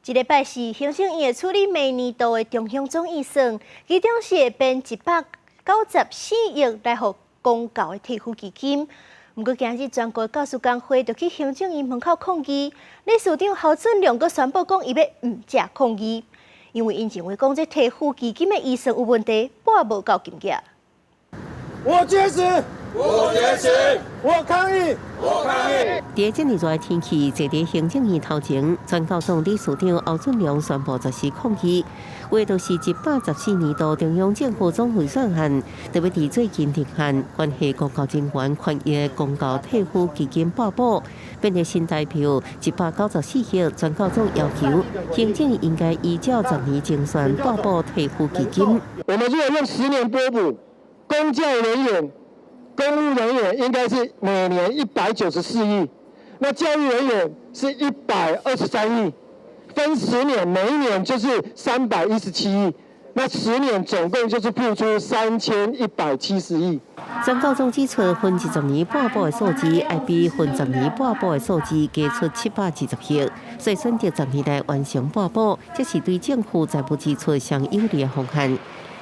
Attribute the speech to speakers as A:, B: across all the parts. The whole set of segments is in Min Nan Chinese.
A: 這禮拜四，行政院會處理明年度的中央總預算，其中是會編194億來予公教的退撫基金。毋過今日全國教師工會就去行政院門口抗議，理事長侯俊良閣宣布講，伊欲毋食抗議，因為𪜶認為講這退撫基金的預算有問題，撥無夠金額。
B: 我絕食，我絕食，我抗議，我抗議。
C: 佇這麼熱的天氣，坐佇行政院頭前，全教總理事長歐俊良宣布絕食抗議，為的就是114年度中央政府總預算案，特別佇最近定案，關係公教人員權益的公教退撫基金撥補，編列新台票194億，全教總要求行政應該依照十年精算撥補退撫基金。
B: 我們如果用十年撥補，公教人員、公務人員應該是每年194億，那教育人員是123億，分十年，每一年就是317億，那十年總共就是付出3170億。
C: 全教總指出，分20年撥補的數字，愛比分十年撥補的數字加出720億，所以選擇十年來完成撥補，這是對政府財務支出上有利的方案。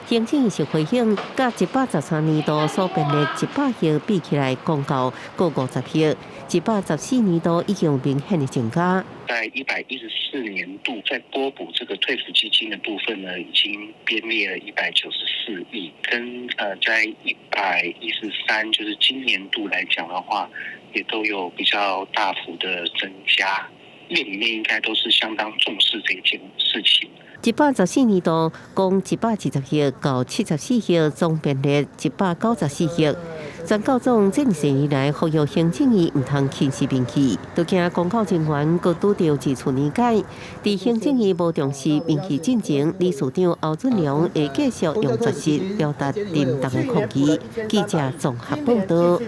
C: 行政院是回應，佮113年度所編的100億比起來，公教閣50億，114年度已經有明顯的增加。
D: 在114年度，在撥補這個退撫基金的部分呢，已經編列了194億，跟在113，就是今年度來講的話，也都有比較大幅的增加。院裡面應該都是相當重視這件事情。
C: 114年度共120億到74億，總編列194億。全教總這麼年來呼籲行政院毋通輕視民氣，都驚公教人員閣拄著二次年改。佇行政院無重視民氣進前，理事長歐俊良會繼續用絕食表達沉重的抗議。記者綜合報道。